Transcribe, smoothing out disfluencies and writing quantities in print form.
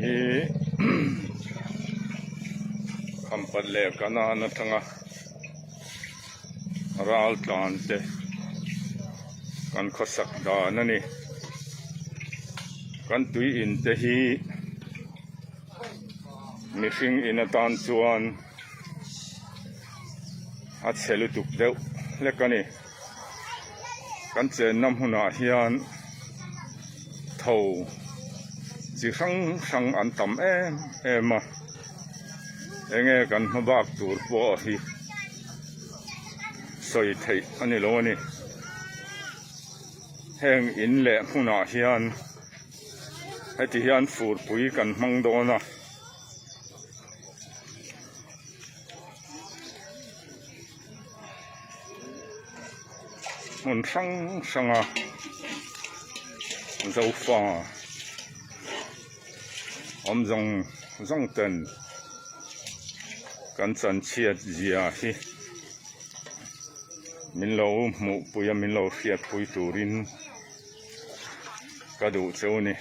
hi Khampat leh Kanan atanga ral tlan te kan khawsak dan a ni. Kan tui in te hi mihring in atan chuan a chhe lutuk deuh hlek a ni. Kan chenna hmunah hian tho chi hrang hrang an tam em em a enge kan hma bak tur pawh hi sawi theih a ni lo a ni heng in leh hmunah hian heti hian furpui kan hmang dawn a. Hmun hrang hrang a zofa awm zawng zawng ten kan chanchhiat zia hi min lo hmuh pui a min lo hriat pui turin ka duh cheu a ni.